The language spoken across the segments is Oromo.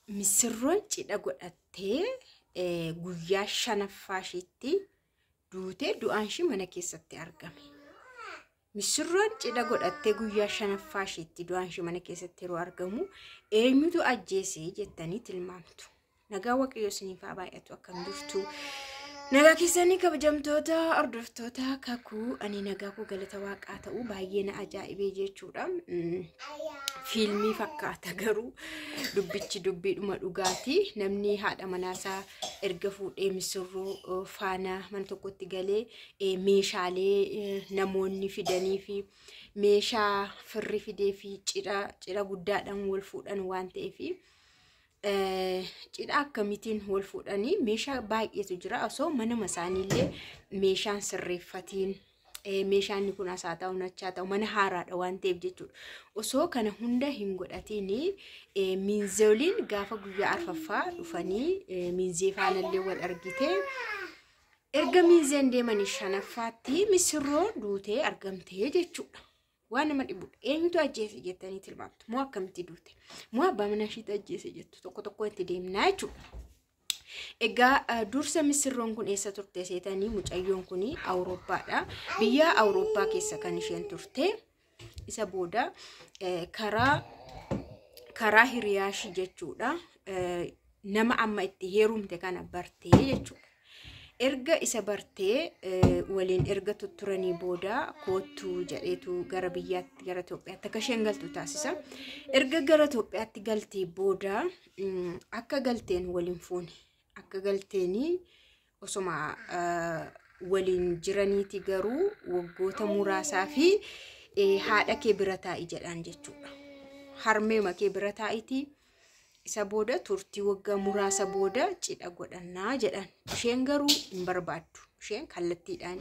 Misirroon cidha godhattee guyyaa shanaffaa isheetti duutee du'aan ishii mana keessatti argame. Misirroon cidha godhattee guyyaa shanaffaa isheetti du'aan ishii mana keessatti yeroo argamu eenyutu ajjeese jettanii tilmaamtu? Nagaa Waaqayyoo isiniif haa baay'atu, akkam jirtu? Nagaa keessanii kabajamtoota hordoftoota kakuu, ani nagaa koo galata waaqaa ta'u. Baay'ee na ajaa'ibee jechuudha. Fiilmii fakkaata garuu dubbichi dubbiidhuma dhugaati. Namni haadha manaasaa erga fuudhee misirroo faana mana tokkotti galee meeshaalee namoonni fidanii fi meeshaa firri fidee fi cidha guddaadhaan wal fuudhan waan ta'eef, cidha akkamitiin wal fuudhanii meeshaa baay'eetu jira. Osoo manuma isaaniillee meeshaan sirreeffatiin, meeshaan kun asaa ta'u nachaa ta'u, mana haaraadha waan ta'eef jechuudha. Osoo kana hunda hin godhatiin miinzeoliin gaafa guyyaa arfaffaa dhufanii miinzee faanallee wal argite. Erga miinzeen deemanii shanaffaatti misirroon duutee argamtee jechuudha. Waan nama dhibudha. Eenyutu ajjeese jettanii tilmaamtu? Moo akkamitti duute? Moo abbaa manaa ishiitu ajjeese jettu? Tokko tokko itti deemnaa jechuudha. Egaa dursa misirroon kun eessa turte seetanii? Mucayyoon kun Awurooppaadha. Biyya Awurooppaa keessa kan isheen turte. Isa booda karaa hiriyaa ishii jechuudha. Nama amma itti heerumte kana bartee jechuudha. Erga isa bartee waliin erga tutturanii booda koottuu jedheetu gara biyyaatti, gara Itoophiyaatti akka isheen galtu taasisa. Erga gara Itoophiyaatti galtee booda akka galteen waliin fuune. Akka galteenii osoma waliin jiraniiti garuu waggoota muraasaa fi haadha kee bira taa'i jedhaan jechuudha. Harmee kee bira taa'itii isa booda turtii waggaa muraasa booda cidha godhannaa jedhan. Isheen garuu hin barbaaddu. Isheen kallattiidhaan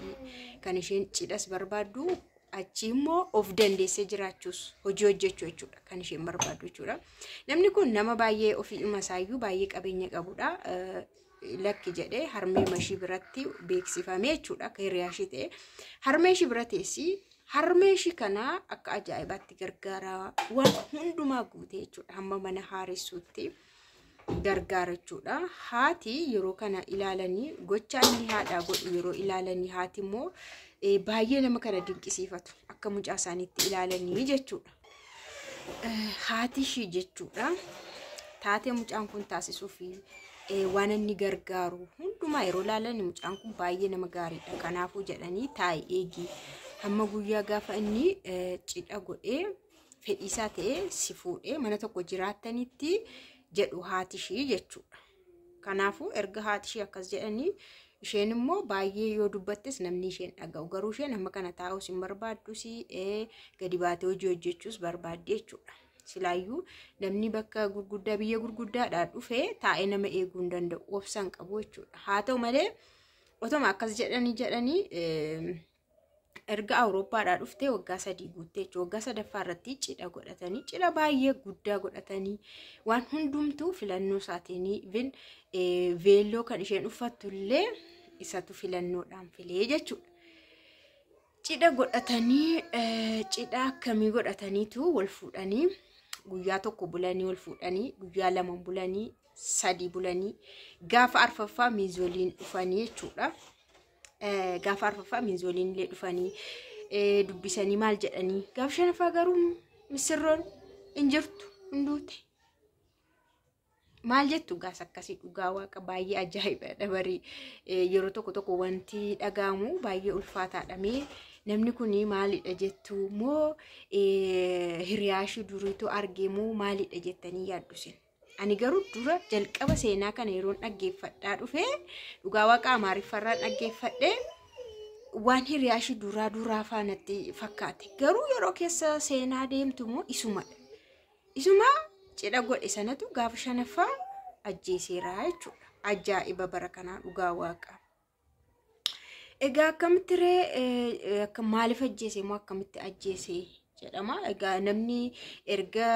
kan isheen cidhas barbaaddu, achi immoo of dandeessee jiraachuus, hojii hojjechuu jechuudha kan isheen barbaaddu jechuudha. Namni kun nama baay'ee ofiidhuma isaayyuu baay'ee qabeenya qabudha. Lakki jedhee harmee ishii biratti beeksifamee jechuudha, akka hiriyaa ishii ta'e. Harmee ishii bira teessi. Harmee ishii kana akka ajaa'ibaatti gargaaraa, waan hundumaa guutee jechuudha, hamma mana haaressuutti gargaara jechuudha. Haati yeroo kana ilaalanii, gocha inni haadhaa godhu yeroo ilaalanii, haati immoo baay'ee nama kana dinqisiifatu, akka mucaa isaaniitti ilaalanii jechuudha. Haati ishii jechuudha. Taatee mucaan kun taasisuu fi waan inni gargaaru hundumaa yeroo ilaalan, mucaan kun baay'ee nama gaariidha. Kanaafuu jedhanii taa'i eegi. Hamma guyyaa gaafa inni cidha godhee fedhiisaa ta'ee si fuudhee mana tokko jiraattanitti jedhu haati ishii jechuudha. Kanaafuu erga haati ishii akkas jedhanii, isheen immoo baay'ee yoo dubbattes namni isheen dhaga'u, garuu isheen amma kana taa'us hin barbaaddus, gadi baatee hojii hojjechuus barbaaddi jechuudha. Silaayyuu namni bakka gurguddaa, biyya gurguddaadhaa dhufee taa'ee nama eeguu hin danda'u, obsa hin qabu jechuudha. Haa ta'u malee otoma akkas jedhanii erga Awurooppaadhaa dhuftee waggaa 3 guuttee jechuudha. Waggaa sadaffaa irratti cidha godhatanii, cidha baay'ee guddaa godhatanii, waan hundumtuu filannoo isaatiin, even veelloo kan isheen uffattu illee isatu filannoodhaan filee jechuudha. Cidha godhatanii, cidha akkamii godhataniitu wal fuudhanii, guyyaa tokko bulanii wal fuudhanii, guyyaa 2 bulanii, 3 bulanii, gaafa arfaffaa miizoliin dhufanii jechuudha. Gaafa arfaffaa miizoliin illee dhufanii dubbisanii maal jedhanii, gaafa shanaffaa garuu misirroon hin jirtu, hin duute. Maal jettu gaas akkasii? Dhugaa waaqa baay'ee ajaa'ibadha barii, yeroo tokko tokko wanti dhaga'amu baay'ee ulfaataadha. Mee namni kun maalidha jettu? Moo hiriyaa ishii duriitu argee moo maalidha jettanii yaaddu? Ani garuu dura jalqaba seenaa kana yeroon dhaggeeffadhaa dhufee, dhugaa waaqa Amaariffaarraan dhaggeeffadhee, waan hiriyaa ishii duraa duraa faanatti fakkaate. Garuu yeroo keessa seenaa deemtu immoo isumadha. Isuma cidha godhe sanatu gaafa shanaffaa ajjeeseera jechuudha. Ajaa'iba bara kanaa, dhugaa waaqa. Egaa akkamitti ree, akka maaliif ajjeese moo akkamitti ajjeese jedhama? Egaa namni erga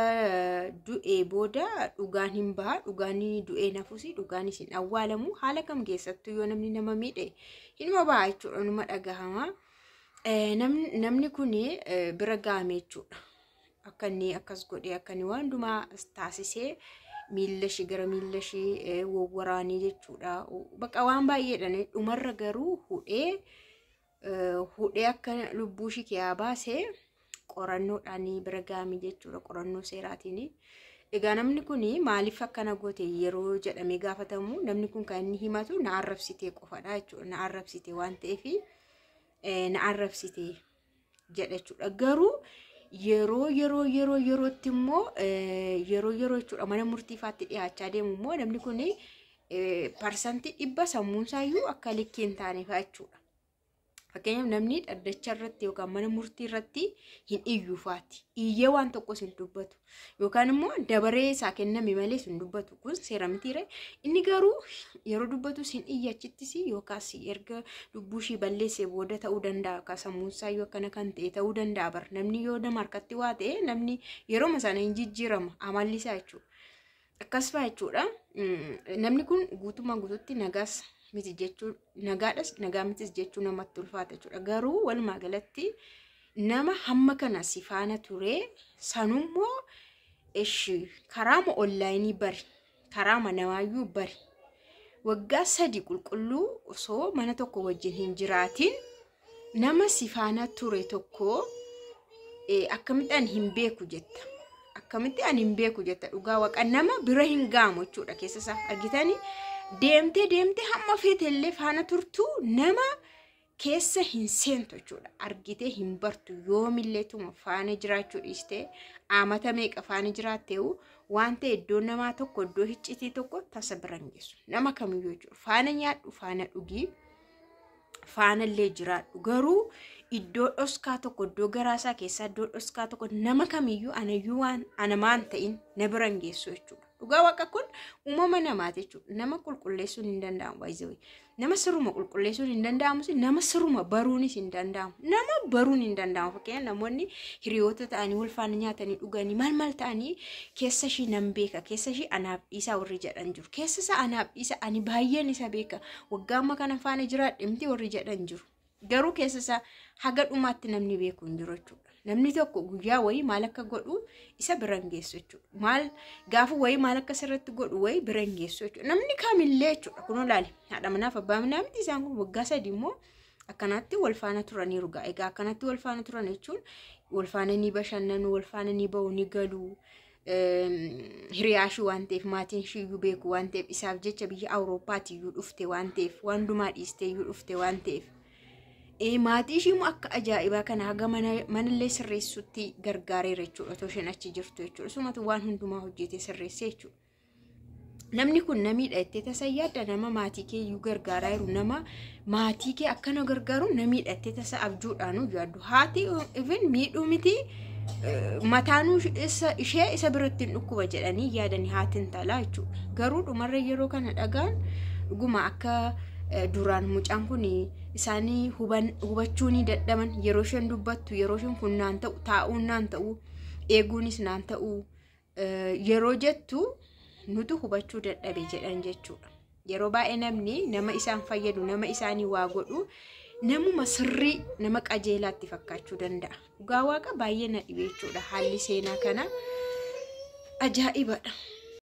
du'ee booda dhugaan hin baha, dhugaan du'ee nafusi, dhugaanis hin awwaalamu. Haala kam keessattuu yoo namni nama miidhe hinuma baha jechuudha, numa dhagahama. Namni kun bira gahame jechuudha. Akka inni akkas godhee, akka inni waan hundumaa taasisee Miilla ishee gara miilla ishee wawwaraanii jechuudha. Bakka waan baay'eedhaan dhumarra garuu hudhee akka lubbuu ishee kiyaa baasee qorannoodhaan bira gahamee jechuudha. Qorannoo seeraatiin. Egaa namni kun maaliif akkana goote yeroo jedhamee gaafatamu namni kun kan inni himatu na arrabsitee qofadha jechuudha. Na arrabsite waan ta'eef na arrabsite jedha jechuudha. Garuu yeroo yeroo yeroo yerootti immoo yeroo yeroo jechuudha mana murtiifaatti dhiyaachaa deemu immoo namni kun 100% sammuunsaayyuu akka likkii hin taane fa'a jechuudha. Fakkeenyaaf namni dhaddacha irratti yookaan mana murtii irratti hin iyyuufaati. Iyyee waan tokkos hin dubbatu. Yookaan immoo dabaree isaa kenname malees hin dubbatu. Kun seera mitiire. Inni garuu yeroo dubbatus hin iyyachittis yookaas erga lubbuu ishii balleessee booda ta'uu danda'a. Yookaan sammuunsaayyuu akkana kan ta'e ta'uu danda'a bara. Namni yoo nama harkatti waa ta'e namni yeroo sana hin jijjiirama amalli isaa jechuudha. Akkas fa'a jechuudha. Namni kun guutummaa guutuutti nagaas miti jechuu nagaadhas nagaa mitis jechuu namatti ulfaata jechuudha. Garuu walumaa galatti nama hamma kana si faana ture sanummoo ishi karaama onlaayinii bari karaama namaayyuu bari waggaa 3 qulqulluu osoo mana tokko wajjin hin jiraatin nama si faana ture tokko akkamitti ani hin beeku jetta. Akkamitti ani hin beeku jetta dhugaa waaqa nama bira hin gaamu jechuudha keessa isaa argitanii. Deemtee deemtee hamma feetellee faana turtu nama keessa hin seentu jechuudha. Argitee hin bartu yoomillee tuma faana jiraachuu dhiistee amata meeqa faana jiraatteewu waan ta'e iddoo namaa tokko iddoo hiccitii tokko tasa bira hin geessu. Nama kamiyyuu jechuudha. Faana nyaadhu faana dhugii faanallee jiraadhu garuu iddoo dhoskaa tokko iddoo garaasaa keessaa iddoo dhoskaa tokko nama kamiyyuu anayyuu waan anamaan ta'in na bira hin geessu jechuudha. Dhugaa waaqa kun uumama namaati jechuudha. Nama qulqulleessuun hin danda'amu baay'ee. Nama sirruma qulqulleessuun hin danda'amus nama sirruma baruunis hin danda'amu. Nama baruun hin danda'amu. Fakkeenyaaf namoonni hiriyoota ta'anii wal faana nyaatanii dhuganii maal maal ta'anii keessa ishii nan beeka keessa ishii anaaf dhiisaa warri jedhan jiru. Keessa isaa anaaf dhiisa ani baay'een isa beeka. Waggaa amma kana faana jiraadhe miti warri jedhan jiru. Garuu keessa isaa haga dhumaatti namni beeku hin jiru jechuudha. Namni tokko guyyaa wayii maal akka godhu isa bira hin geessu jechuudha. Maal gaafa wayii maal akka sirriitti godhu wayii bira hin geessu jechuudha. Namni kamillee jechuudha. Kunoo ilaali haadha manaaf abbaa manaa miti isaan kun waggaa 3 immoo akkanatti wal faana turaniiru ga'a. Egaa akkanatti wal faana turan jechuun wal faana ni bashannanu, wal faana ni ba'u, ni galu. Hiriyaa ishii waan ta'eef maatiin ishii iyyuu beeku waan ta'eef isaaf jecha biyya Awurooppaatti iyyuu dhufte waan ta'eef waan hundumaa dhiistee iyyuu dhufte waan ta'eef. Maatii ishii immoo akka ajaa'ibaa kana haga manallee sirreessutti gargaareera jechuudha. Otoo isheen achi jirtu jechuudha. Sumatu waan hundumaa hojjetee sirreessee jechuudha. Namni kun namiidha jettee tasa yaadda nama maatii kee iyyuu gargaaraa jiru nama maatii kee akkana gargaaru namiidha jettee tasa abjuudhaanuu yaaddu. Haati even miidhuu miti mataanuu ishee isa biratti hin dhukkuba jedhanii yaadanii haati intalaa jechuudha. Garuu dhumarra yeroo kana dhagaan dhuguma akka duraan mucaan kun isaanii hubachuu ni dadhaban yeroo isheen dubbattu yeroo isheen kun naan ta'u taa'uun naan ta'u eeguunis naan ta'u yeroo jettu nutu hubachuu dadhabe jedhan jechuudha. Yeroo baay'ee namni nama isaan fayyadu nama isaanii waa godhu namuma sirrii nama qajeelaatti fakkaachuu danda'a. Dhugaa waaqa baay'ee na dhibe jechuudha haalli seenaa kana ajaa'ibadha.